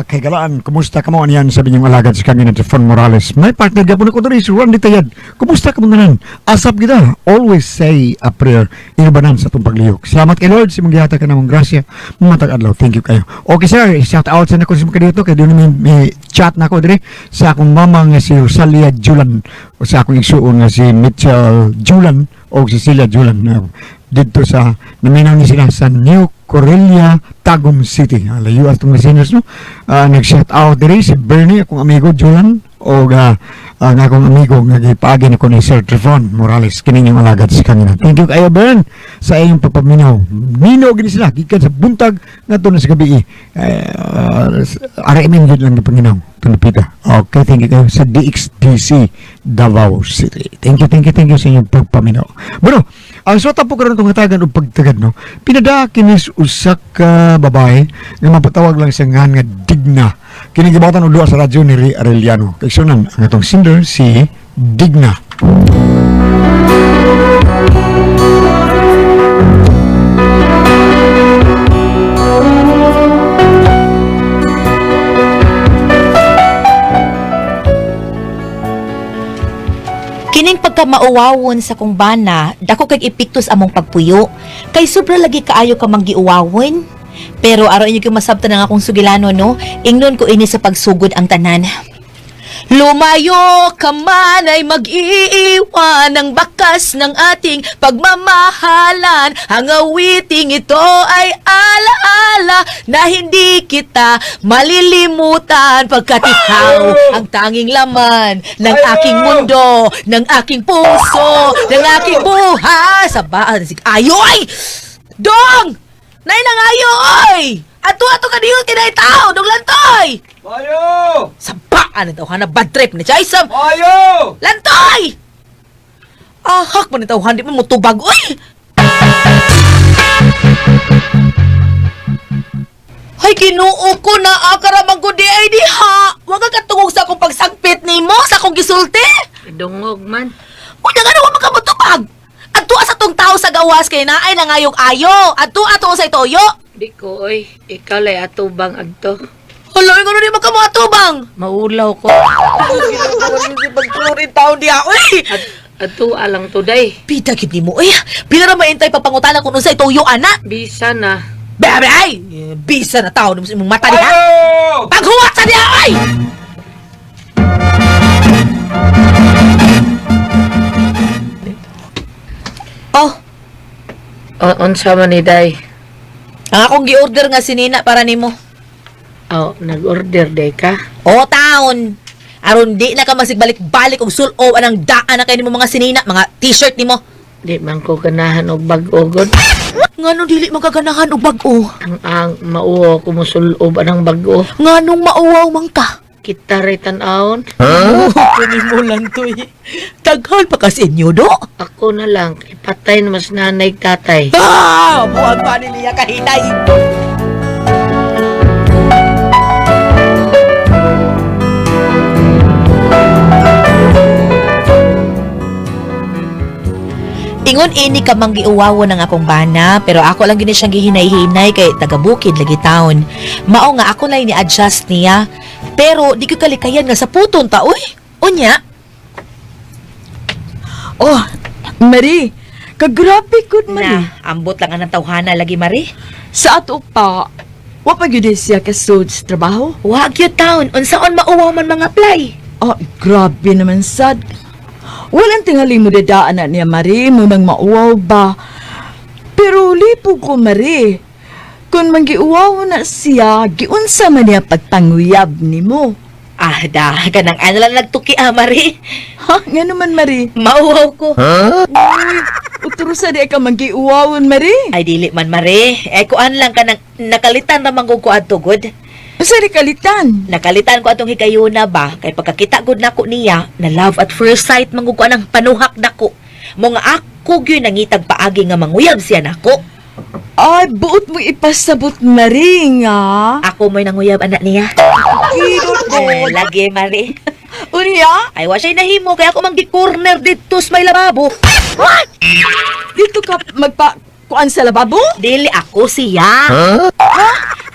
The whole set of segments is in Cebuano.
Kaigalaan, kumusta ka mo niyan sa binyong alagad sa kanya na Trifon Morales. May partner gapon ako diri si Randy Tayad. Kumusta ka mo nanan? Asap kita. Always say a prayer. Inubanan sa itong paglihok. Salamat kay Lord sa imong gihatag ka namong grasya. Matag adlaw. Thank you kayo. Okay sir, shout out sa nako sa mga dito kay doon may chat na ako diri sa akong mama nga si Rosalia Julan o sa akong igsuon nga si Mitchell Julan o Cecilia Julan na dito sa naminaw ni sila sa New Corellia, Tagum City. Layo atong listeners no. Nag-shout out diri si Bernie akong amigo Julan o ang akong amigo nga gipaagi nako ni Sir Trevon Morales kini niyang alagad sa kanila. Thank you kayo Bern sa iyong pagpaminaw. Minaw gini sila gikan sa buntag ngadto na sa gabi. RMN gyud lang gipanginaw tunupita. Okay, thank you kayo sa DXDC Davao City. Thank you, thank you, thank you sa inyong pagpaminaw. Bueno, ang suwata po karon itong hatagan o pagtagad, no? Pinada kinis usa ka babae nga mapatawag lang siya nga nga Digna. Kini gibatan og duha sa radyo ni Ray Arellano. Kay sunan ang atong singer si Digna. Kining pagka mauwawon sa kong bana, dako kag epekto sa among pagpuyo. Kay sobra lagi kaayo ka manggiuwawon. Pero araw inyo gyud masabtan ang akong sugilano no, ingnon ko ini sa pagsugod ang tanan. Lumayo ka man ay mag-iiwan ng bakas ng ating pagmamahalan. Ang awiting ito ay alaala na hindi kita malilimutan pagkat ikaw ang tanging laman ng aking mundo, ng aking puso, ng aking buhay. Sa baan, ayo ay! Dong! Nay nang ayo oy! Ato ato ka diyon kinay tao, dong lantoy! Mayo! Sabaan ito na bad trip ni Chaisam. Mayo! Lantoy! Ahak man ito, hindi mo mutubag, uy! Ay, Ginoo ko na akaramang ko di ay diha. Huwag ka katungog sa akong pagsagpit nimo sa akong gisulti. Dungog man. Uy, nga naman makamutubag. Adto sa tong tao sa gawas kay naay nangayog ayo. Adto ato sa itoyo. Di ko oy, ikaw lay atubang agto. Hala, nga di makamuatubang. Maulaw ko. Pagpuri taon diha, uy! At ato alang today. Pita gid nimo, uy. Pila ra maintay papangutana kung unsay tuyo ana. Bisa na. Bebe ay! Bisa na tao nimo sa imong mata diha. Mayo! Paghuwat sa diha ay! Oh, O, unsa man ni day? ang akong gi-order nga sinina para nimo. Oh, nag-order day ka. O taon. Aron di na ka masigbalik-balik og sul-o anang daan na kay nimo mga sinina, mga t-shirt nimo. Di man ko ganahan og bag-o gud. Nganong dili magaganahan og bag-o? Ang mauwaw ko mosulob anang bag-o. Nganong mauwaw man ka? Kita ray tan-awon. Huh? Kunin mo lang to eh. Daghan pa kasi inyo, do? Ako na lang kay patay na mas nanay tatay. Ah! Buwag pa ni Lia kahinay. Ingon ini ka manggiuwawo ng akong bana, pero ako lang gini siyang gihinay-hinay kay taga bukid lagi taon. Mao nga ako lang ni-adjust niya. Pero di ko kalikayan nga sa puton ta oy. Unya, Oh, Marie, kagrabe gud Marie. na ambot lang ang tawhana lagi Mari. Sa ato pa, wa pa gyud siya kasud sa trabaho. Wa gyud taon, unsaon mauwaw man mga apply. Oh, grabe naman sad. Walang tingali mo dadaan na niya, Marie, mo mang mauwaw ba. Pero lipo ko, Marie. Kung manggiuwaw na siya, giunsa man niya pagpanguyab nimo. Ah, da, kanang ano lang nagtuki ah, Mari. Ha, nga naman, Marie. Mauwaw ko. Uy, utro sa di ka manggiuwawon, Marie. Ay, dili man, Mari. Eh, kuan lang kanang nakalitan na manggug ko adto, good. Sa di kalitan. Nakalitan ko atong higayuna ba, kay pagkakita gud nako niya, na love at first sight manggug ko anang panuhak nako. Mo nga ako gyud nangitag paagi nga manguyab siya nako. Ay, buot mo ipasabot, Marie, nga. Ako mo'y nanguyab anak niya. Kirot ko. Eh, lagi, Mari. Unya? Ay, wa siya'y nahimo, kaya ako manggi-corner dito sa may lababo. Dito ka magpa kuan sa lababo? Dili ako siya.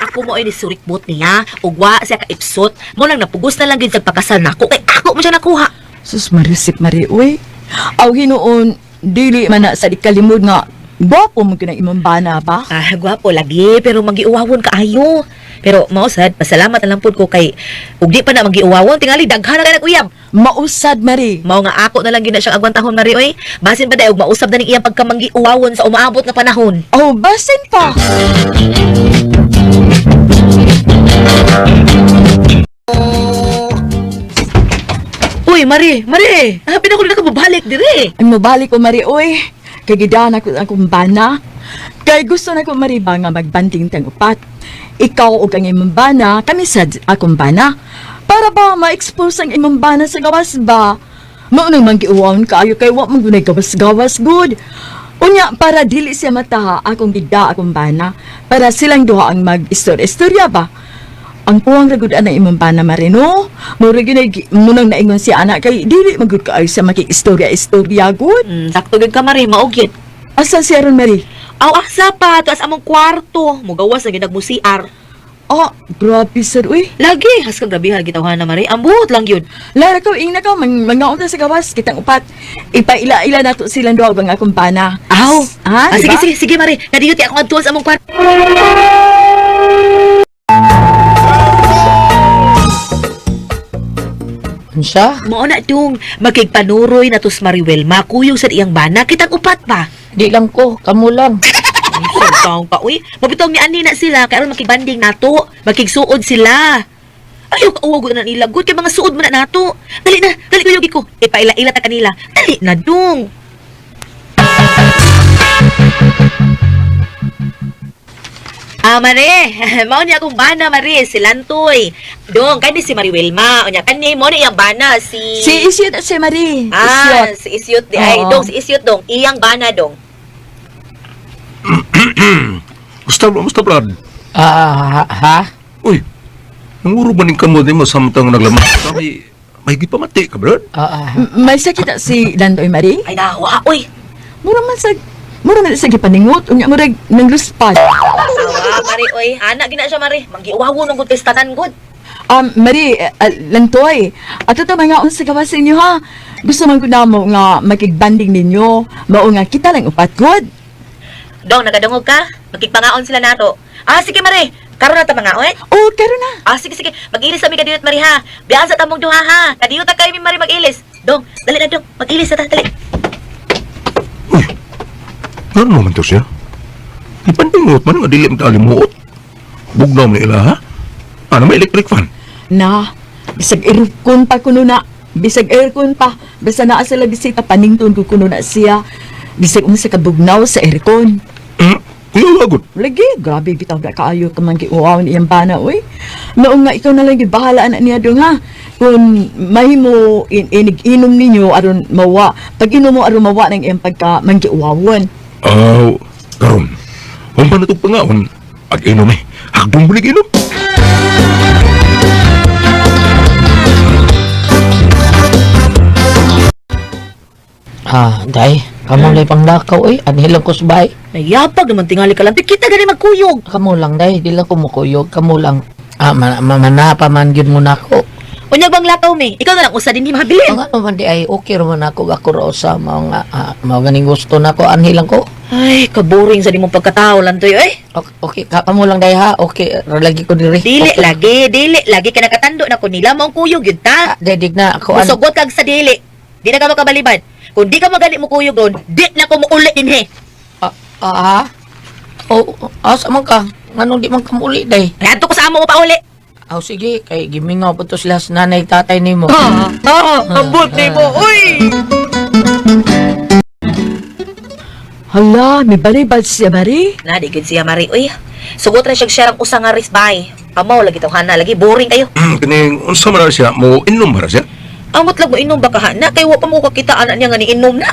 Ako Ako mo ay ni surikbot niya ug wa siya kaipsot. Mo nang napugos na lang gid sa pagkasal nako kay ako mo siya nakuha. Sus marisip Mari, uy. Aw hinuon, dili man na sa di kalimod nga gwapo mo kinang imong bana ba? Ah, gwapo lagi pero magiuwawon kaayo. Pero mao sad, pasalamat na lang pud ko kay ug di pa na magiuwawon tingali daghan na kay nag-uyab. Mausad Mari. Mao nga ako na lang gyud na siyang agwantahon Mari oy. Basin pa daw og mausab na ning iyang pagkamanggiuwawon sa umaabot nga panahon. Oh, basin pa. Uy, Mari, Mari, happy na ko na ka mabalik dire. Ay mabalik ko Mari, uy. Kay gidaan ako akong bana. Kay gusto na ko Mari ba nga magbanding tang upat. Ikaw ug ang imong bana, kami sad akong bana. Para ba ma-expose ang imong bana sa gawas ba? Mao nang manggiuwaon kaayo kay wa man gunay gawas-gawas good. Unya para dili siya mataha akong gida akong bana para silang duha ang mag-istorya-istorya ba. Ang puwang ragud ana imong bana Marino. Mura gyud munang naingon siya ana kay dili magud kaayo siya makig-istorya-istorya gud. Sakto gyud ka Mari, mao gyud. Asa siya ron Mari? Aw, asa pa taas among kwarto. Mugawas na gyud mo CR. Oh, grabe sir uy. Lagi, has kang grabihan gitawhan na Mari. Ambot lang yun. Lara ka, ingna ka, mangaon ta sa gawas, kitang upat. Ipaila-ila nato silang duha ug ang akong bana. Aw. Ha, Ah, sige, diba? sige, sige Mari. Nadiyot ako adtuan sa among kwarto. Unsa? Mao na dong, makigpanuroy na tos Mariwel, makuyog sa iyang bana, kitang upat pa. Di lang ko, kamo lang. Ay, pa, uy. Mabitong ni ani na sila, kaya aron makigbanding nato, makigsuod sila. Ayaw ka uwag na nila, good kay mga suod mo na nato. Dali na, dali kuyog ko. Ipaila-ila ta kanila. Dali na dong. Ah, Mare, mao ni akong bana, Mare, si Lantoy. Dong, kani si Mari Wilma. Unya, kani mo ni iyang bana, si... Si Isyot at si Mari. Ah, Isyot. si Isyot di ay. Oo. Dong, si Isyot dong. Iyang bana dong. Gusto, gusto, Brad. Ah, ha, ha? Uy, nanguro ba ning kamo din mo samtang naglamat? May, may gipamati ka, Brad? Ah, ah. May sakit na si Landoy Mari. Ay, nawa, uy. Mura man sa gipaningot unya murag nangluspad. Awa, Mari, oy. Anak, gina siya, Mari. Manggiuwawo nung good kay tanan, good. Mari, Lantoy, ato ta mga unsa gawas inyo ha. Gusto man ko namo nga makigbanding ninyo. Mao nga kita lang upat good. Dong, nagadungog ka? Magkigpangaon sila nato. Ah, sige, Mari. Karon na ta mga, oy. Oh, karon na. Ah, sige, sige. Mag-ilis kami kadiyot, Mari, ha. Biyaan sa tamong duha, ha. Kadiyot ta kayo, mi, Mari, mag-ilis. Dong, dali na, dong. Mag-ilis na ta, dali. Uy, ano naman to siya? Ipandingot man nga dili man ta alimuot. Bugnaw man ila, ha? Ano may electric fan? Na, bisag aircon pa kuno na. Bisag aircon pa. Basta naa sila bisita panington ko kuno na siya. Bisag unsa ka bugnaw sa aircon. Hmm? Kuya agad. Lagi, grabe bitaw na kaayo ka man giuwaw ni iyang bana, uy. Noong nga ikaw na lang gyud bahala na niya dong ha. Kung mahimo inig-inom ninyo aron mawa. Pag inom mo aron mawa ng iyang pagka manggiuwawon. Aw, karon. Kung pa natong pangaon, ag inom eh. Hagdong bulig inom. Ah, day. Kamo lang panglakaw oy. Anhi lang ko sa bahay. Nayapag naman tingali ka lang. Kita gani magkuyog. Kamo lang day, di lang ko mukuyog, kamo lang. Ah, manapa man gyud mo nako. Unya bang lakaw, mi? Ikaw na lang usa din ni mabilin. Ang ano man di ay okay ra man ako ako ra sa mao nga mao ganing gusto nako anhi lang ko. Ay, kaboring sa di mong pagkatao lang to, eh. Okay, okay kamo lang day ha. Okay, ra lagi ko diri. Dili Okay. lagi, dili lagi ka nakatando na ko nila maong kuyog yun ta. Ah, day dig na ako an. Musugot kag sa dili. Di na ka makabaliban. Kung di ka magani mo kuyog doon, di na ko muuli din he. Ah, ah, ha? Oh, asa man ka? Nganong di man ka muli day? Ay, adto ko sa amo mo pauli. Aw sige, kay gimingaw pa to sila sa nanay tatay nimo. Ah, ambot nimo. Uy! Hala, may balibad siya Mari. Na di gud siya Mari. Uy, sugot ra siya siyang usa nga risbay. Amaw lagi taw hana lagi boring kayo. Kining, unsa man na siya, mo inom ba na siya? Amot lang mo inom ba ka hana kay wa pa mo kakita ana niya nga niinom na.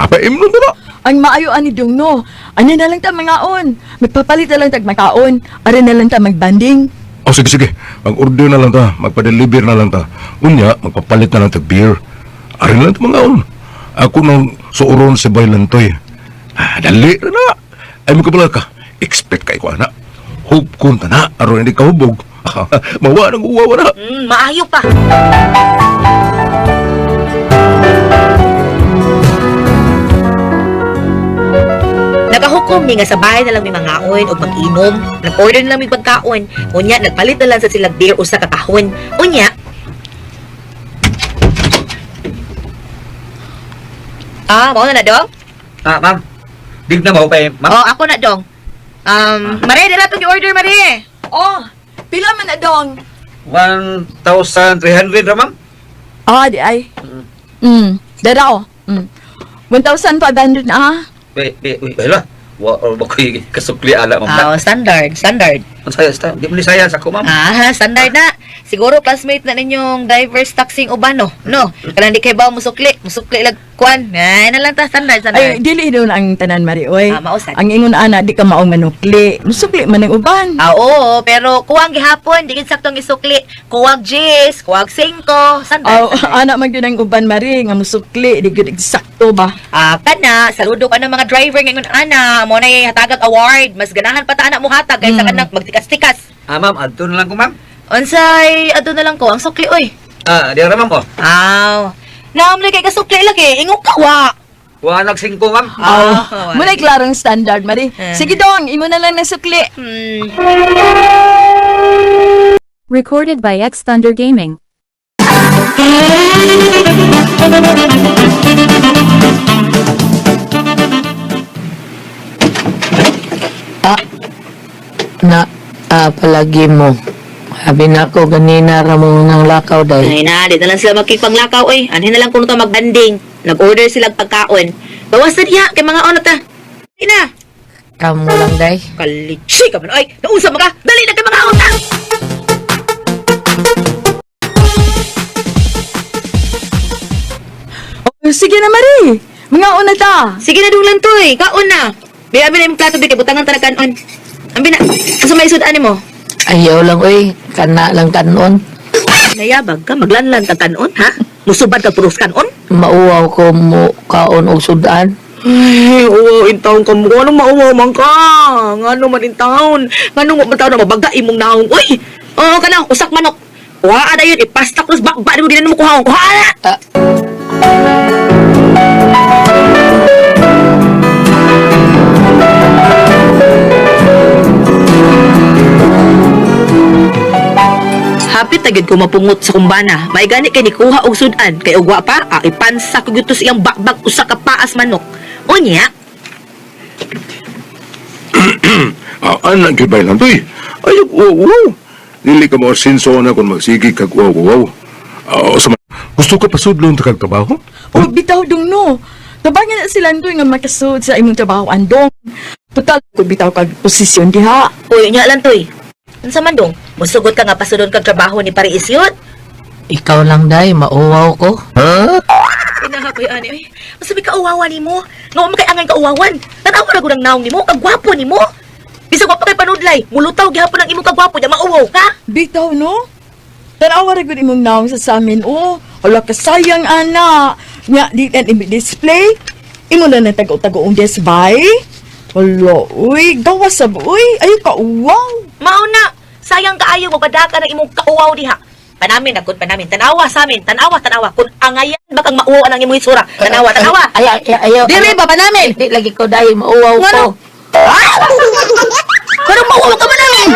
Apa inom ba na? Ang maayo ani dong no. Ano na lang ta mangaon. Magpapalit na lang tag makaon. Ari na lang ta magbanding. Oh, sige, sige. Mag-order na lang ta. Magpa-deliver na lang ta. Unya, magpapalit na lang ta beer. Arin lang ta mga on. Ako nang suuron si Boy Lantoy. Ah, dali na na. Ay, mo kabala ka. Expect kay ko, ana. Hubkon ta na, aron hindi ka hubog. Mawa nang uwaw na. Maayo pa. Nakahukom mi nga sa bahay na lang mi mangaon og mag-inom. Nag-order na lang mi pagkaon. Unya nagpalit na lang sa silag beer usa ka kahon. Unya Ah, mao na na dong? Ah, ma'am. Dig na mo kay ma'am. Oh, ako na dong. Mare, dala tong order Mare. Oh, pila man na dong? 1,300 ra, ma'am. Ah, di ay. Dara oh. 1,500 na ah. Be, be, uy, hala. Wa or ba ko'y kasukli ala, ma'am. Ah, standard, standard. Ang saya, di mo ni saya sa ko, ma'am. Ah, standard na. Siguro classmate na ninyong diverse taxing uban, no? No. Kanang di kay ba musukli, musukli lag kwan. Ay, na lang ta standard, Ay, standard. dili daw na ang tanan Mari oy. Ah, mao sad. Ang ingon ana di ka maong manukli. Musukli man ang uban. Ah, oo, pero kuwang gihapon, di gid saktong isukli. Kuwag 10, kuwag 5, standard. Aw, Standard. ana man gyud ang uban Mari nga musukli di gyud eksakto ba. Ah, kana, saludo ka ng mga driver ngayon ana, mo na hatagag award, mas ganahan pa ta ana mo hatag kaysa kanang magtikas-tikas. Ah, ma'am, adto na lang ko, ma'am. Unsay adto na lang ko ang sukli oy. Ah, di ra, ma'am, oh. Aw. Naam kay kasukli lagi, ingong ka wa. Wa nag singko, ma'am. Aw, Ah, mo na klarong standard Mari. Eh. Sige dong, imo na lang na sukli. Recorded by X Thunder Gaming. Na, ah, palagi mo. Sabi na ako, ganina ra mo nang lakaw, day. Ay na, di na lang sila magkipanglakaw oy. Anhin na lang kuno ta magbanding. Nag-order sila og pagkaon. Bawas na diha kay mga ono ta. Ina, Kamo lang, day. kalitsi ka man oy. Nausa man ka. Dali na kay mga on ta. Oh, sige na Mari. Mga una ta. Sige na dunglan to eh. Kaon na. Bi abi na imong plato bi kay butangan ta na kanon. Ambi na. Asa may sud ani mo? Ayaw lang, oy. Kana lang kanon. Nayabag ka maglanlan ka kanon ha? Musubad ka puros kanon? Mauwaw ko mo kaon og sudan. Ay, uwaw in taon ka mo. Anong mauwaw man ka? Ngano man in taon? Ngano mo man taon na mabaga imong naong? Uy! Oo ka na, usak manok. Kuha na yun, ipasta ko sa bakba mo, di na mo kuha. Kuha na! Ah. Hapit na gyud ko mapungot sa kumbana. May gani kay nikuha og sudan kay ugwa pa, ah, ipansa ko gyud to sa iyang bakbak usa ka paas manok. Unya, Ah, anak gyud bay lang toy. Ayaw uwaw uwaw. Dili ka mo asinso na kung magsige kag uwaw uwaw. Ah, sa gusto ka pasudlon ta kag trabaho? Oh, bitaw dong no. Tabangan na sila nga makasud sa imong trabaho andong. Total ko bitaw kag posisyon diha. Uy, unya lang toy. Unsa man dong? Musugot ka nga pasudon kag trabaho ni Pare Isyot? Ikaw lang, day. Mauwaw ko. Inahakoy ani oy. Masabi ka uwawan nimo. Nga mo kay angay kauwawan. Tan-aw ra gud ang naong nimo, kagwapo nimo. Bisag wa pa kay panudlay, mulutaw gihapon ang imong kagwapo, nya mauwaw ka. Bitaw no. Tanawa ra gud imong naong sa samin oh. Hala ka sayang ana. Nya di na imi display. Imo na nang tago-tago ang des bay. Hala, uy, gawas sab uy. Ayo ka uwaw. Mao na, sayang kaayo mapadaka ng imong kauwaw diha. Panamin agud panamin. Tanawa sa amin, tanawa tanawa kun angayan ba kang mauwaw ang imong itsura. Tanawa tanawa. Ay, ay, ayaw. Dili ba panamin? Di lagi ko, day. Mauwaw ko. Ngano? Pero mauwaw ka man namin.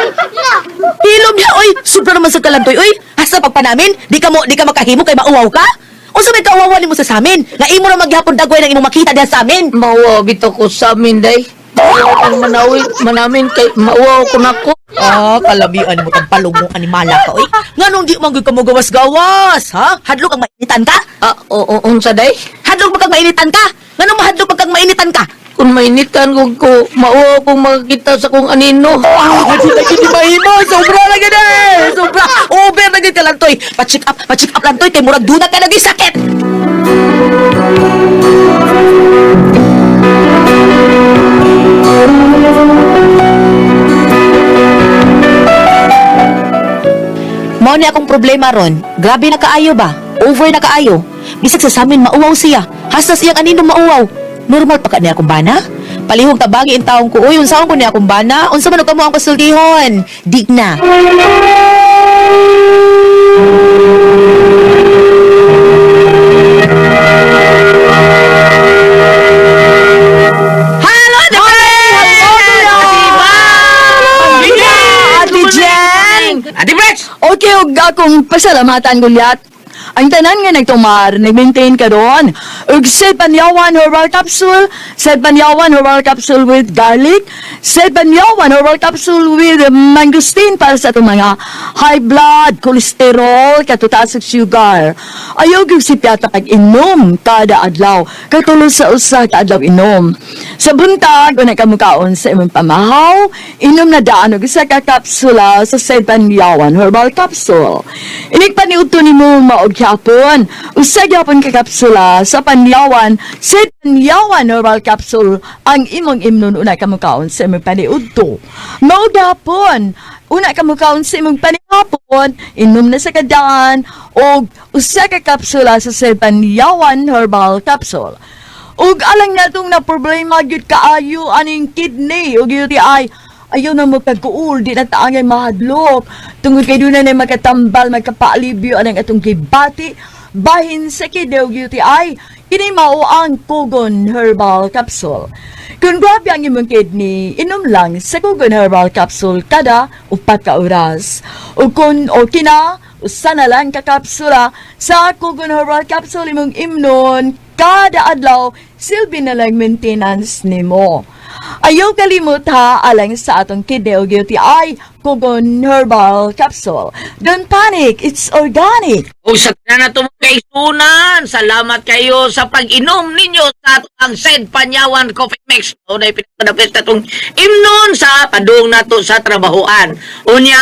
Hilom niya oy, sobra naman sa kalantoy oy. Hasta pagpanamin, di ka makahimo kay mauwaw ka. Unsa may kauwawan nimo sa samin? Nga imo ra maghapon dagway nang imong makita diha sa amin. Mauwaw bitaw ko sa amin, day. Mauwaw ang manawin, manamin kay mauwaw ko nako. Ah, kalabian mo tagpalong mo animala ka oy. Nganong di man gyud ka mo gawas-gawas, ha? Hadlok ang mainitan ka? Ah, o, unsa, day? Hadlok ba kang mainitan ka? Nganong mahadlok pag kang mainitan ka? Kung mainitan ko ko, mauwaw kong makakita sa kung anino. Ah, di na gid mahimo. Sobra na gid eh. Sobra. Over na gid ka lang toy. Pa-check up, pa-check up lang toy kay murag duna ka lagi sakit. Mao ni akong problema ron. Grabe na kaayo ba? Over na kaayo. Bisag sa samin mauwaw siya. Hasta siyang anino mauwaw. Normal pa ka niya akong bana? Palihog tabagi in taong ko. Uy, unsaon ko niya akong bana? Unsa man og kamo ang kasultihon? Digna. Hello, the Ate Jen! Ate Brets! Okay, ug akong pasalamatan, Gulyat. Ang tanan nga nagtumar, nag-maintain karon. Ug sa Panyawan Herbal Capsule, sa Panyawan Herbal Capsule with garlic, sa Panyawan Herbal Capsule with mangosteen para sa atong mga high blood, cholesterol, katutaas ug sugar. Ayaw gyud si Piata pag-inom kada adlaw. Katulo sa usa ka adlaw inom. Sa buntag, una ka mukaon sa imong pamahaw, inom na daan og isa ka kapsula sa Sebanyawan Herbal Capsule. Inig paniudto nimo maog gyapon. Usa gyapon ka kapsula sa Panyawan, Sebanyawan Herbal Capsule ang imong imnon una ka mukaon sa imong paniudto. Maog gyapon, una ka mukaon sa imong panihapon, inom na sa kadaan og usa ka kapsula sa Sebanyawan Herbal Capsule. Ug alang natong na problema gyud kaayo aning kidney ug UTI. Ayaw na mo pagkuul, di na taangay mahadlok. Tungod kay doon na makatambal, magkapaalibyo anang atong gibati. Bahin sa kidney ug UTI, kini mao ang Kugon Herbal Capsule. Kung grabe ang imong kidney, inom lang sa Kugon Herbal Capsule kada 4 ka oras. Ug kung okay na, usa na lang ka kapsula sa Kugon Herbal Capsule imong imnon kada adlaw, silbi na lang maintenance nimo. Ayaw kalimot ha, alang sa atong kidney o UTI, Kugon Herbal Capsule. Don't panic, it's organic. O sa tanan na kaisunan, salamat kayo sa pag-inom ninyo sa ato ang Said Panyawan Coffee Mix. O na pinakadapit na itong imnon sa padung nato sa trabahoan. Unya,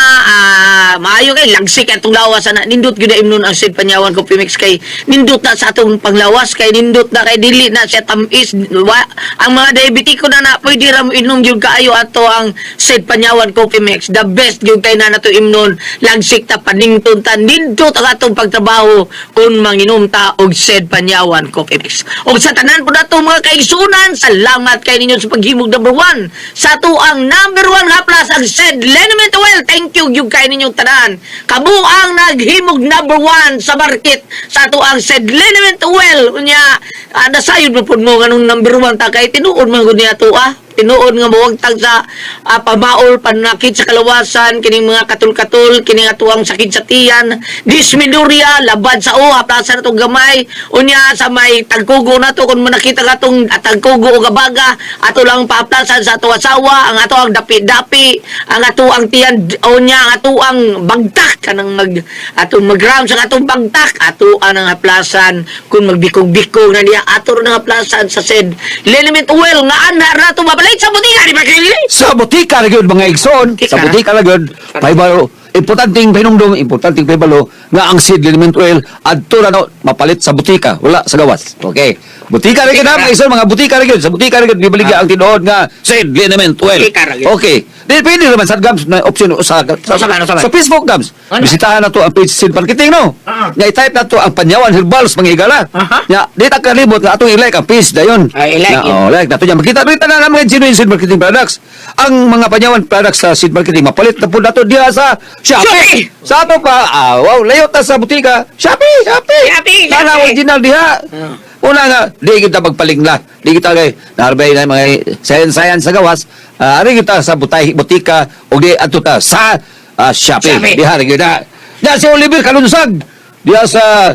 maayo kay lagsik atong lawas ana nindot gyud na imnon ang Said Panyawan Coffee Mix kay nindot na sa atong panglawas kay nindot na kay dili na siya tamis. Ang mga diabetiko na na pwede ra mo inom gyud kaayo ato ang Said Panyawan Coffee Mix. The best gyud kay na nato imnon. Lagsik ta panington ta nindot ang atong pagtrabaho kung manginom ta og Said Panyawan Coffee Mix. Og sa tanan po nato mga kaigsunan, salamat kay ninyo sa paghimog number 1. Sa ato ang number 1 haplas ang Said Liniment Oil. Thank you gyud kay ninyong tanan. Kamo ang naghimog number 1 sa market sa ato ang Said Liniment Oil. Unya, nasayod mo pud mo nganong number 1 ta kay tinuod man gud niya to ah. Tinuod nga mawagtag sa pamaol, panakit sa kalawasan, kining mga katul-katul, kining atuang sakit sa tiyan, dysmenorrhea, labad sa uha, plasa na itong gamay, unya sa may tagkugo na to, kung manakita ka itong tagkugo o gabaga, ato lang paaplasan sa ato asawa, ang ato ang dapi-dapi, ang ato ang tiyan, unya, ang ato ang bagtak, kanang mag, atong mag-round sa atong bagtak, ato ang haplasan, kung magbikog-bikog na niya, ato rin ang haplasan sa said liniment oil, nga ana na ito mapalit sa butika, di ba kayo? Sa butika ra gyud mga igsoon, sa butika ra gyud, paibalo, importanteng pahinumdum, importanteng paibalo nga ang seed liniment oil adto ra no mapalit sa butika, wala sa gawas. Okay. Butika ra gyud ha, mga igsoon, mga butika ra gyud, sa butika ra gyud gibaligya ang tinuod nga seed liniment oil. Butika ra gyud. Okay. Di pwede naman sa gams na option sa sa, Sa man, sa man. sa Facebook gams. Ano? Bisitahan na to ang page seed marketing no. Nya i-type na to ang Panyawan Herbals mga higala. Nya di ta kalibot nga atong i-like ang page dayon. Ay, i-like Na, yun. oh, like na to niya. Makita rin na mga genuine seed marketing products. Ang mga Panyawan products sa seed marketing mapalit na po nato diha sa Shopee. Shopee! Sa ato pa, wow, layo ta sa butika. Shopee, Shopee. Shopee, Sana Shopee. original diha. Una nga, di kita magpalingla. Di kita kay narbay na mga sayan-sayan sa gawas. Ari kita sa butay, butika o di adto ta sa Shopee. Shopee. Diha ra gyud na. Diha si Oliver Kalunsag. Diha sa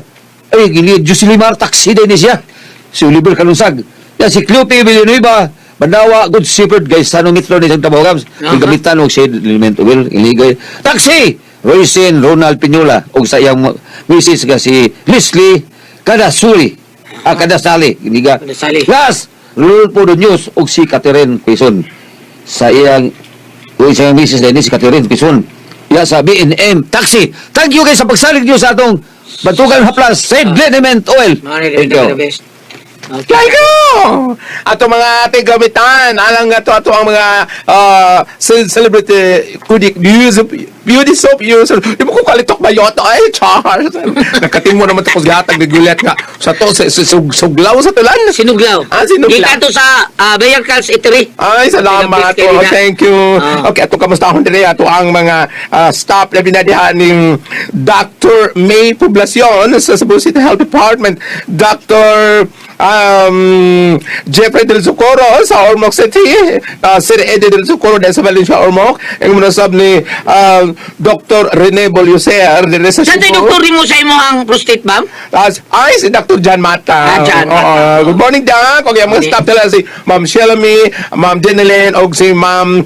ay gili Joselimar taxi din siya. Si Oliver Kalunsag. Diha si Cleope Villanueva. Banawa, Good Shepherd, guys, sa metro ni Santa Bogams. Gamitan og si Elemento Will, iligay. Taxi! Roycin Ronald Piñola, og sa iyang misis nga si Leslie Kadasuri. Kadasali. Iniga. Kadasali. Last, Rulfo News og si Catherine Quezon. Sa iyang uy, sa iyang misis din si Catherine Quezon. Ya sa B&M Taxi. Thank you guys sa pagsalig niyo sa atong Bantugan Haplas Said Liniment Oil. Thank you. Best. Thank you! Ato mga tigamitan, alang nga to ato ang mga celebrity kudik news Beauty soap user. Di mo ko kalitok ba yoto? Ay, Charles. Nakatimo naman tapos gatag ni Juliet nga. Sa to, sa suglaw sa tulan. Sinuglaw. Ah, sinuglaw. Gikan to sa Mayor Carl's Eatery. Ay, salamat. Pinabit Oh, kayo na. thank you. Ah. Okay, ato kamusta akong diri ato ang mga staff labi na diha ning Dr. May Poblacion sa Cebu City Health Department, Dr. Jeffrey Del Socorro sa Ormoc City, Sir Eddie Del Socorro din sa Valencia Ormoc, ang munasab ni Dr. Rene Boluser diri sa Saan tayo Cebu. doktor mo sa imo ang prostate, ma'am? Ay, si Dr. John Mata. Ah, John Oo, Mata. good morning, Doc. Okay, ang mga Okay. staff nila si Ma'am Shelamy, Ma'am Jeneline, o si Ma'am,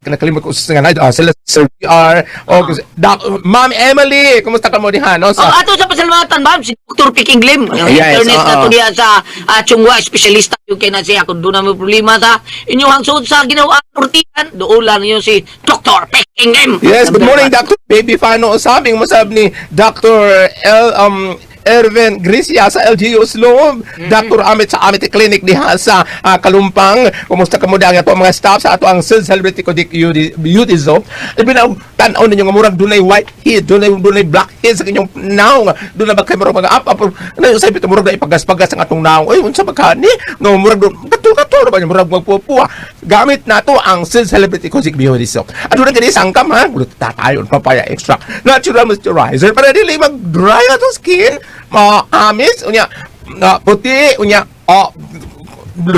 nakalimot ko sa ngalan, sila Sir PR, o si Doc, Ma'am Emily, kumusta ka mo diha, no? Oh, Sa, ato sa pasalamatan, ma'am, si Dr. Piking Lim. Ang Yes, internist na oo. to diya sa Chungwa, espesyalista yung kay na siya. Kung doon na may problema sa inyong hangsuod sa ginawa ortian, doon lang yun si Dr. Piking Lim. Yes, good morning, Dr. Baby Fano. Usabing masab ni Dr. L, Ervin Grecia sa LGU Slob, Dr. Amit sa Amit Clinic diha sa Kalumpang. Kumusta ka mo ang ato ang mga staff sa ato ang Sid Celebrity Kodik Beauty, Beauty Zone. Labi na tan-aw ninyo nga murag dunay white head, dunay black head sa inyong naong. Dunay ba kay murag mga up up. Ano sa ito murag na ipagas-pagas ang atong naong. Oy, unsa ba kani? Nga murag dun katul-katul ba niya murag magpupuwa. Gamit nato ang Sid Celebrity Kodik Beauty Soap. Aduna gani sangkam ha, glutathione, papaya extract, natural moisturizer para dili mag-dry atong skin, maamis unya na puti unya oh,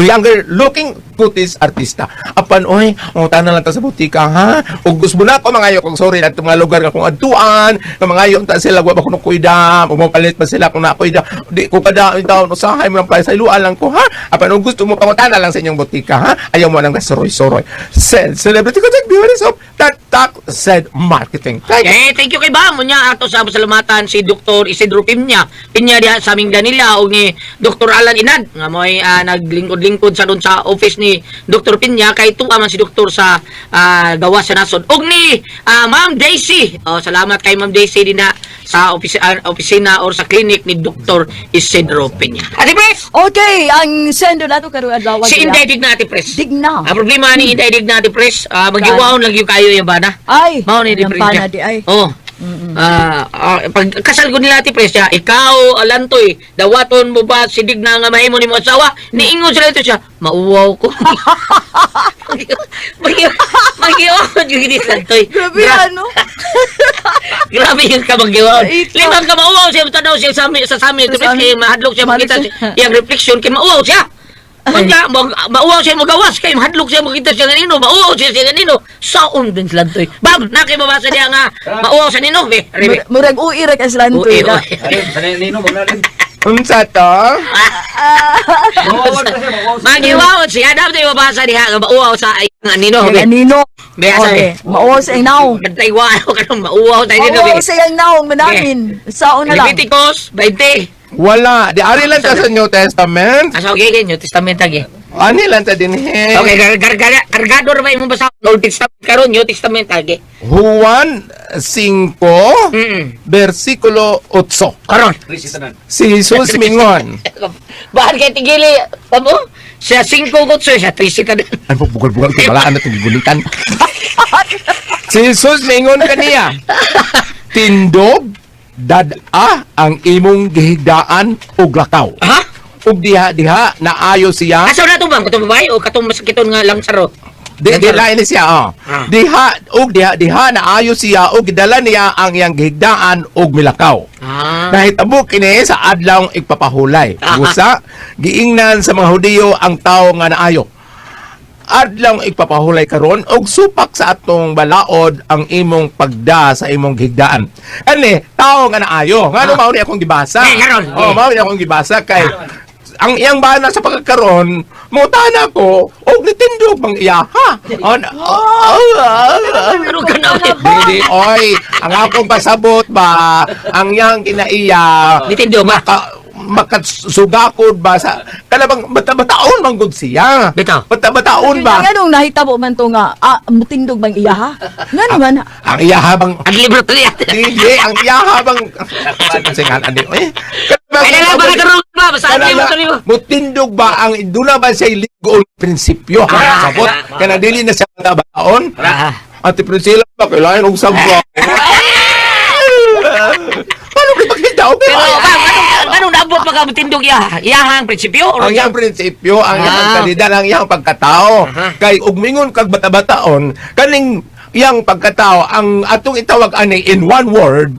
younger looking kutis artista. Apan oy, mangutana lang ta sa butika ha. Ug gusto na ko mangayo kung sorry na mga lugar nga kung adtuan, nga mangayo ta sila wa ba kuno kuida, ug mopalit pa sila kung nakuida. Di ko kada taon usahay mo lang pa sa iluan lang ko ha. Apan ug gusto mo pangutana lang sa inyong butika ha. Ayaw mo nang suroy-suroy. Said celebrity contact beauty soap tatak said marketing. Thank you. Eh, thank you kay Bam. Unya ato sa pasalamatan si Dr. Isidro Pinya. Pinya diha sa aming Danila og ni Dr. Alan Inad nga mo'y naglingkod-lingkod sa doon sa office ni Dr. Pinya kay tuwa man si Dr. sa gawas sa nasod. Og ni Ma'am Daisy. Oh, salamat kay Ma'am Daisy dinha sa opisina or sa clinic ni Dr. Isidro Pinya. Ate Pres! Okay, ang sendo nato karong adlaw. Si Inday Digna, Ate Pres. Digna. Ang problema ni Inday Digna, Ate Pres, magiwaon lang yung kayo yung bana. Ay, Mao ni yung diferensya. pana di ay. Oo. Pag kasal ko nila Ate Pres, siya, ikaw alantoy, dawaton mo ba si Digna nga mahimo nimo asawa? Niingon sila ito siya, mauwaw ko. Magiwaon yung hindi lantoy. Grabe ano? Grabe yung kamanggiwaon. Ito. Limang ka mauwaw siya, tanaw siya sa sami. Sa Ate Pres, sami. kay mahadlok siya makita Mahadlok siya. Iyang reflection kay mauwaw siya. Kunya, mauwaw siya magawas kay mahadlok siya makita siya nino, mauwaw siya siya nino. Saon din sila toy. Bam, na kay mabasa niya nga mauwaw sa nino, be. Rebe. Murag ui ra kay sila Ui, nito. ui. Unsa to? Magiwaw siya dapat tayo mabasa niya nga mauwaw sa nga nino, be. Anino. Be, asa be. Okay, mauwaw sa iyang naong. Bantay wa ka nung mauwaw tayo nino, be. Mauwaw sa iyang naong manamin. Saon na lang. Leviticus 20. Wala. Di ari lang ta sa New Testament. Asa okay kay New Testament agi. Ani lang ta dinhi. Okay, kargado ra ba imong basa Old Testament karon New Testament agi. Juan 5, versikulo 8. Karon. Si Jesus mingon. Bahan kay tigili, pamo? Sa 5 kutso, sa 3 ta. Ay, bugal-bugal ito. Balaan na itong gigulitan. Si Jesus mingon kaniya. Tindog, dad-a ang imong gihigdaan ug lakaw. Ha? Ug diha-diha naayo siya. Asa na to bang katong babae o katong masakiton nga lang saro? Di lain ni siya, oh. Ah. Diha ug diha-diha naayo siya ug gidala niya ang iyang gihigdaan ug milakaw. Nahitabo kini sa adlawng igpapahulay. Busa, giingnan sa mga Hudiyo ang tao nga naayo. Adlawng igpapahulay karon og supak sa atong balaod ang imong pagda sa imong gihigdaan. Ani, tao nga naayo. Ngano mao ni akong gibasa? Eh, karon. Oh, mao ni akong gibasa kay ang iyang bana sa pagkakaron, mutana ko og nitindog bang iya ha. Oh, oh. Pero kana Dili, oy, ang akong pasabot ba, ang iyang kinaiya, Nitindog ba? Makasugakod ba sa, kanabang, bata-bataon man gud siya. Bitaw. Bata-bataon ba? Nga nung nahitabo man to nga, mutindog bang iya ha? Nga naman, Ang iya habang, Ang libro to niya. dili, ang iya habang, singan, ani, eh. Kaya lang ba karon ba? Basta ang libro to niyo. Mutindog ba ang, doon na ba siya ligoon prinsipyo? Sabot, kana dili na siya bata-bataon? Ate Priscilla, kailangan og sabaw. Paano kay paghidaw? Pero bang, anong naabot pa ka tindog iya? Iyahang prinsipyo? Or Ang iyang prinsipyo, ang iyang kalidad, ang iyang pagkatao. Kay ug mingon kag bata-bataon, kaning iyang pagkatao ang atong itawag ani in one word,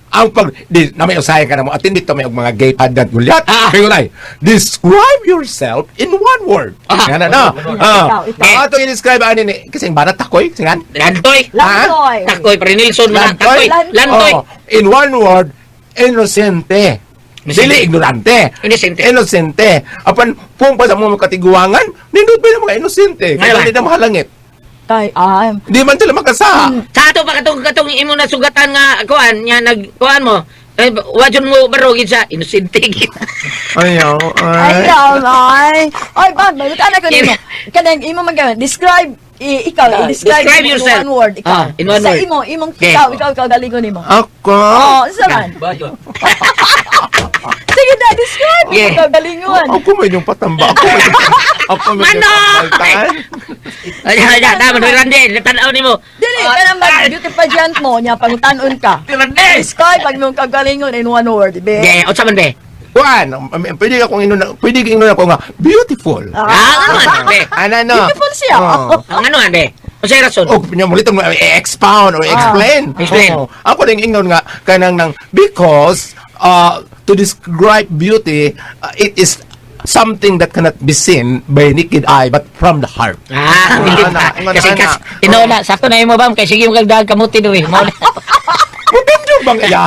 ang pag di na may usahay ka na mo atin dito may og mga gay padat gulyat. Kay ay, describe yourself in one word. Nga na no. Ikaw, ikaw. Ang atong i-describe ani ni kasi ang banat takoy singan. Lantoy. Lantoy. Takoy, pre Nilson mo na. Takoy. Lantoy. Oh, in one word, inosente. Inosente. Dili ignorante. Inosente. Inosente. Apan kung pa sa mga katiguangan, nindot pa yung mga inosente. Kaya Ngayon. hindi na mahalangit. Kay, ah, Di man sila makasaha. Sa ato pa katong katong imo na sugatan nga kuan nya nag kuan mo. Eh, wa jud mo barogid sa inosente gid. Ayaw. Ay, ay. Ay, ba, balut ana ko nimo. Kanang imo man gamit. Describe ikaw, i-describe Describe mo in yourself. one word, ikaw. Ah, in one Sa word. imo, imong Okay. ikaw, galingon nimo. Ako. Oh, sa man. Sige na, describe mo ikaw galingon. Ako may yung patamba. Ako may yung Manoy! patambal. Ay, ay, ay, tama ni Randy, tanaw nimo. Dili, kanang mag beauty pageant mo, nya pangutan-on ka. Randy. Describe pag imong kagalingon in one word, be. Okay, unsa man be? Kuan, pwede akong inon, pwede inon ako nga beautiful. Ah, ano man be? Ano no? Beautiful siya. Oh. Ang ano man be? Unsay rason? O nya mo litong i-expound or explain. Explain. Oo. Ako rin ingon nga kanang nang because to describe beauty, it is something that cannot be seen by naked eye but from the heart. Ah, Ana, ingon kasi ana. kas tinuod na sakto na imo bam kay sige mo kag dag kamuti diri. Mao na. Mutindog bang iya?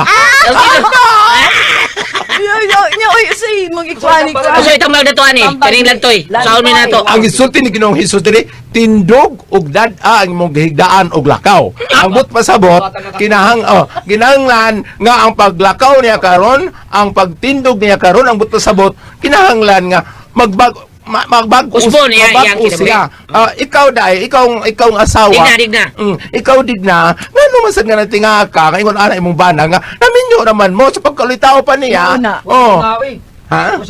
Yo, yo, yo, oy, sa imong ikuan ikuan. Usa itong magdatuan ni, kaning lantoy. Saon mi nato. Ang gisulti ni Ginoong Hesus diri, tindog ug dad-a ang imong gihigdaan og lakaw. Ang but pasabot kinahang oh, kinahanglan nga ang paglakaw niya karon, ang pagtindog niya karon, ang but pasabot kinahanglan nga magbag Usbon, iya, iyang magbag-os kinabuhi. siya. Ah, ikaw dai, ikaw ang asawa. Digna, digna. Ikaw digna, ngano man sad nga natinga ka, ingon ana imong bana nga naminyo naman mo sa pagkalitaw pa niya. Oo na. Oh. Ha?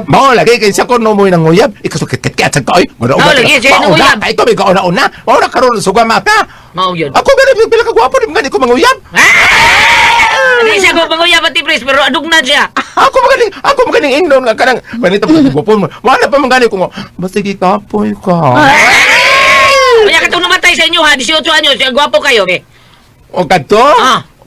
Mao lagi kay siya kuno mo nang uyab, ikasukit kit kit sa koy. Mao lagi, siya nang uyab. Ay to may una. Mao na karon suga maka. Mao yun. Ako gani pila ka gwapo di man gani ko manguyab. Ah! Di siya ko panguyab at tipres, pero adugna siya. Ako magaling ingnon nga kanang manito pa gwapo mo. Mao na pa man gani ko basta gikapoy ka. Kaya katong namatay sa inyo ha, 18 anyos, siya gwapo kayo, be. O kadto?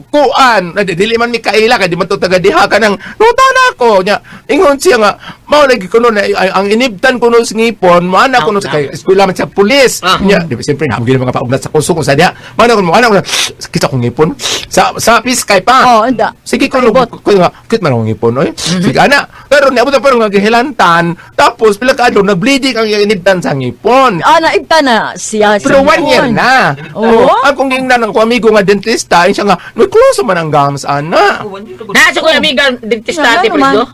Kuan, na dili man mi kaila kay di man to taga diha kanang nuta na ako nya. Ingon siya nga mao lagi kuno na ay, ang inibtan kuno sa ngipon, mo ana kuno sa kay eskwela man siya pulis. Nya, di ba siyempre naam gyud mga paugnat sa kusog kung sa diha. Mo ana kuno, mo ana kuno kita kong ngipon sa piskay pa. Oh, anda. Sige kuno kuno nga, kit man akong ngipon oy. Sige ana. Pero niabot na pero nga gihilantan, tapos pila ka adlaw nag-bleeding ang inibtan sa ngipon. Ah, naibta na siya. Pero sa one year ngipon. na. Oo. Oh, akong gingnan ang amigo nga dentista, ay siya nga, nagkloso man ang gums, ana. Nasa ko amiga dentista Nga ate naman. Prindo.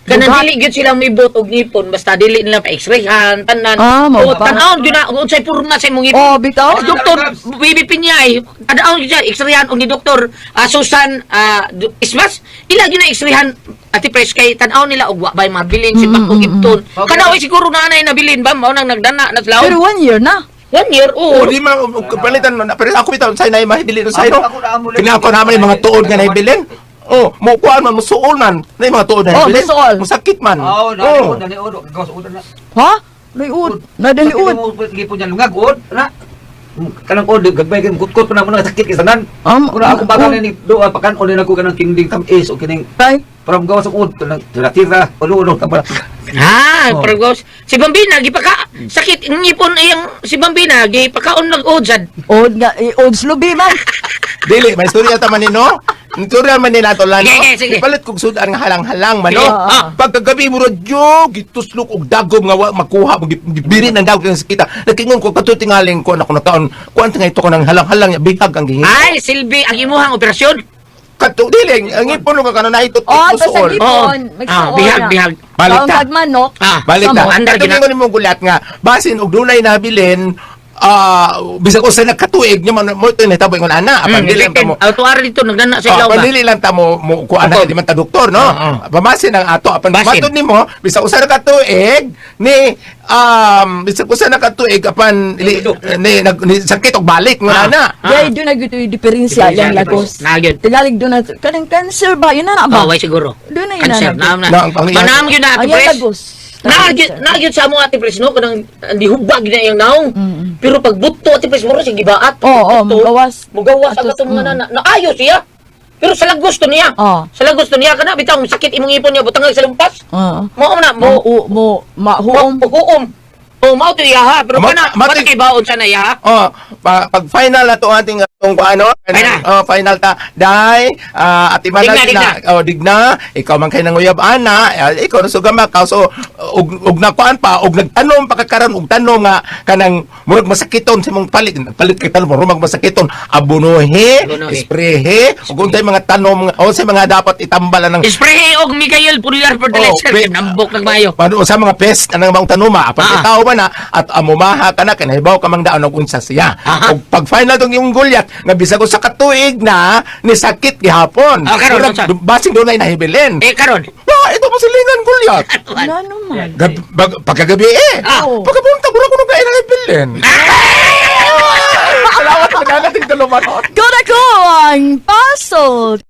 Kanang dili gyud silang mibot og ngipon basta dili nila pa x-rayhan tanan. Ah, mao O, ba? tan-awon gyud na unsay porma sa imong ngipon. Oh, bitaw. Ang Doktor Bibi Pinyay, tan-awon gyud siya x-rayhan og ni Doktor Susan Ismas, ila gyud na x-rayhan ate Pres kay tan-aw nila og wa bay mabilin si Bakong Ibton. Kana oy siguro na anay nabilin ba mao nang nagdana na sila. Pero one year na. One year Oh, oo. di man palitan pero ako bitaw say na mahibili no say no. Kinako naman yung mga tuod nga nahibilin. Oh, mo kuan man musuol man. Na yung mga tuod na Oh, nahibilin. musuol. Musakit man. Oo, Oh. naniod, gawas uod na. Ha? Liud. Nadaliud. Gipon niya lungag uod na. Kanang uod gagmay kay kutkot pa na mo na sakit kay sanan. Kuna ako baga na ni doa pakan on na ko kanang kinding tamis o kining Kay. para gawas og uod kanang tira-tira ulo-ulo ka pa. Ah, Oh. pero gos si Bambina gipaka sakit ang ngipon iyang si Bambina gipakaon nag sad. Od nga, eh, od's lubi man. Dili, may istorya ta man ni no. Istorya man ni nato lang. no? Sige, sige. Ipalit kog sudan nga halang-halang man no. Sige. Ah. Pagkagabi mo radyo, gituslok og dagom nga wa makuha mo gibiri ng dagom sa kita. Nakingon ko kadto tingaling ko anak ko nataon. Kuan nga ito ko nang halang-halang ya bihag ang gihingi. Ay, silbi ang imuhang operasyon. Kadto dili ang ngipon ka kanon na ito Oh, basta musuol. ngipon. Oo. Magsuol Ah, bihag, na. bihag. Balik Taong ta. kag manok. Ah, Balik ta. Andar Kato gina. ningon nimo gulat nga basin og dunay nabilin Bisag usa nagkatuig nya man mo ito nahitabo ingon ana, apan dili lang ta mo Autuara dito nagdana sa Oh, ilaw apan ba. dili lang ta mo mo kuan na Opo. di man ta doktor, no? Pamasin ang ato, apan Basin. matod nimo bisag usa na katuig ni bisag usa na katuig apan li, ni, nag, ni sakit og balik ngon ana. Dahil doon na gyud diferensya Diferensya, yung lagos. Na gyud. Tingalig doon na kanang cancer ba yun na ba? Oh, way siguro. Doon na yun Cancer na. na na. Na, Manam gyud na, Ate Ayan Pres. lagos. Na gyud sa amo, Ate Pres, no, kanang dihubag na iyang naong. Pero pag buto, Ate Pres, mura siya gibaat. Oo, oo, Buto, mugawas. Mugawas ang Atos, katong mga mm. na, naayos siya. Pero sa lagos to niya. Oo. Sa lagos to niya kana bitaw sakit imong ipon niya butangag sa lumpas. Oo. Mao na Mo mo mo mo mahuom. huom. Oh, mao to iya ha, pero kana wala kay baon sa na iya ha. Oh, pag final na to ating atong ano, Final. oh, final ta. Dai, ati man Digna, na, oh, digna, ikaw man kay nanguyab ana, ikaw na sugama ka so og nakuan pa og nagtanom pa ka karon og tanom nga kanang murag masakiton sa imong palit, palit kay tanom murag masakiton, abonohe, Abonohe. esprehe, ug unsay mga tanom nga unsay mga dapat itambalan ng Spray og Mikael Pulgar fertilizer Oh, kay nambok nagmayo. Paano sa mga pest anang mga tanuma apan ikaw man na at amumaha ka na kay nahibaw ka mang daan og unsa siya. Og pag final tong imong gulyat nga bisag usa ka tuig na ni sakit gihapon. Ah, karon, Murag, unsa? basing doon ay nahibilin. Eh karon. Na ito mo silingan gulyat. Ano man? Pagkagabi eh. Pagkapunta murag kuno kay nahibilin. Salamat sa nating dalawa. Go na ko ang puzzle.